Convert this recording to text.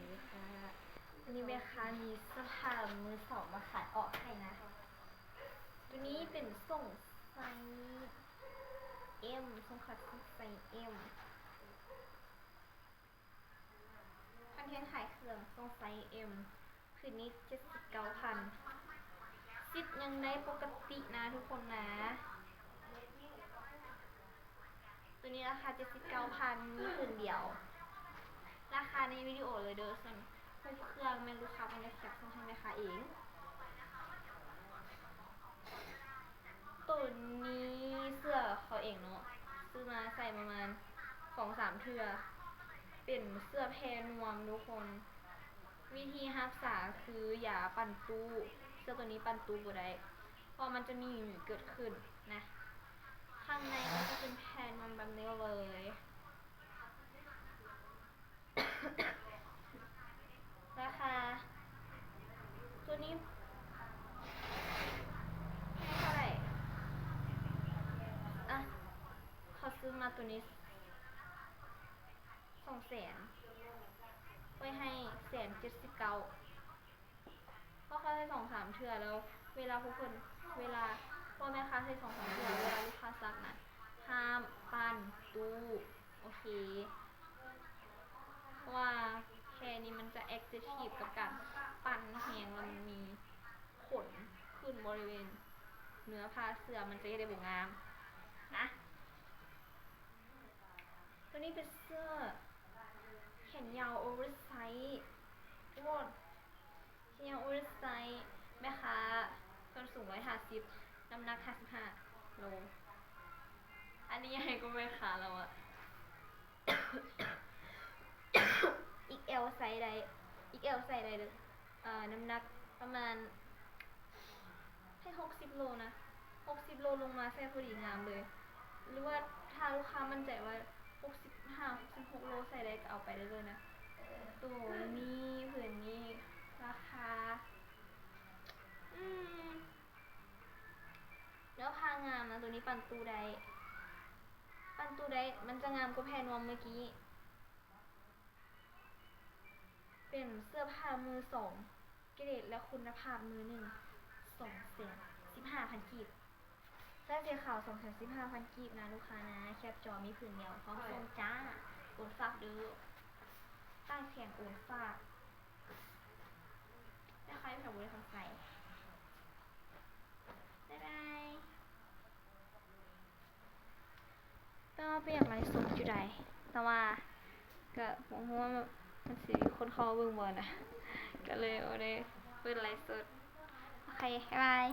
ນີ້ແມ່ຄ້າມີເສື້ອຜ້າມືສອງມາຂາຍອອກໃຫ້ນະ. ໂຕນີ້ເປັນສົ່ງໄຊ M ສົ່ງຄັດໄຊ M ຄອນເທັນຂາຍເຄື່ອງ ສົ່ງໄຊ M ຜືນນີ້ເຈັດສິບເກົ້າພັນ. ຊິດຍັງໄດ້ປົກກະຕິນະທຸກຄົນນະ. ໂຕນີ້ລາຄາເຈັດສິບເກົ້າພັນ ມີຜືນດຽວ. ລາຄາໃນວິດີໂອເລີຍເດີ. ສ່ວນຮູບເຄື່ອງແມ່ນລູກຄ້າເພິ່ນຈະແຄັບສົ່ງໃຫ້ແມ່ຄ້າເອງ. ໂຕນີ້ເສື້ອເຂົາເອງເນາະ, ຊື້ມາໃສ່ປະມານສອງສາມເທື່ອ. ເປັນເສື້ອແຜ່ນວມທຸກຄົນ. ວິທີຮັກສາຄືຢາປັ່ນຕູ້. ເສື້ອໂຕນີ້ປັ່ນຕູ້ບໍ່ໄດ້ ເພາະມັນຈະມີຫຍຸ້ງເກີດຂຶ້ນນະ. ຂ້າງໃນມັນຈະເປັນແຜ່ນວມແບບນີ້ເລີຍ. ລາຄາໂຕນີ້ແພງເທົ່າໃດ? ອະ ເຂົາຊື້ມາໂຕນີ້ສອງແສນ ຂ້ອຍໃຫ້ແສນເຈັດສິບເກົ້າ. ເພາະຂ້ອຍໃສ່ສອງສາມເທື່ອແລ້ວ ເວລາພວກເພິ່ນ ເວລາ ເພາະແມ່ຄ້າໃສ່ສອງສາມເທື່ອ ເວລາລູກຄ້າຊັກນະ ຫ້າມປັ່ນຕູ້ ໂອເຄ. ເພາະວ່າແຜ່ນີ້ມັນຈະ aggressive ກັບການປັ່ນແຮງ ແລ້ວມັນມີຂົນຂຶ້ນບໍລິເວນເນື້ອຜ້າເສື້ອ ມັນຈະເຮັດໃຫ້ບໍ່ງາມນະ. ໂຕນີ້ເປັນເສື້ອແຂນຍາວ oversize ໂອ້ ແຂນຍາວ oversize ແມ່ຄ້າສ່ວນສູງຮ້ອຍຫ້າສິບ ນ້ຳໜັກຫ້າສິບຫ້າໂລ. ອັນນີ້ໃຫຍ່ກວ່າແມ່ຄ້າແລ້ວອະ. ເອັກແອລ ໃສ່ໄດ້ ເອັກແອລ ໃສ່ໄດ້ເດີ. ເອີ ນ້ຳໜັກປະມານ ໃຫ້ຫົກສິບໂລນະ, ຫົກສິບໂລລົງມາໃສ່ພໍດີງາມເລີຍ. ຫຼືວ່າຖ້າລູກຄ້າໝັ້ນໃຈວ່າຫົກສິບຫ້າ ຫົກສິບຫົກໂລໃສ່ໄດ້ກໍເອົາໄປໄດ້ເລີຍນະ. ໂຕນີ້ ຜືນນີ້ລາຄາ ອືມ ແນວຜ້າງາມນະ, ໂຕນີ້ປັ່ນຕູ້ໄດ້ ປັ່ນຕູ້ໄດ້ ມັນຈະງາມກວ່າແຜ່ນວມເມື່ອກີ້. ເປັນເສື້ອຜ້າມືສອງ ເກຣດ ແລະ ຄຸນນະພາບມືໜຶ່ງ ສອງແສນສິບຫ້າພັນກີບ. ເສື້ອສີຂາວ ສອງແສນສິບຫ້າພັນກີບນະລູກຄ້ານະ. ແຄັບຈໍມີຜືນດຽວ ພ້ອມສົ່ງຈ້າ. ໂອນຝາກເດີ ຕ່າງແຂວງໂອນຝາກ. ແມ່ຄ້າຢູ່ແຖວບໍລິຄຳໄຊ. ບາຍບາຍ. ແຕ່ວ່າບໍ່ຢາກໄລຟ໌ສົດຢູ່ໃດ ແຕ່ວ່າກະບໍ່ຮູ້ວ່າມັນຊິມີຄົນເຂົ້າມາເບິ່ງບໍ່ນະ ກະເລີຍບໍ່ໄດ້ເປີດໄລຟ໌ສົດ. ໂອເຄ ບາຍບາຍ.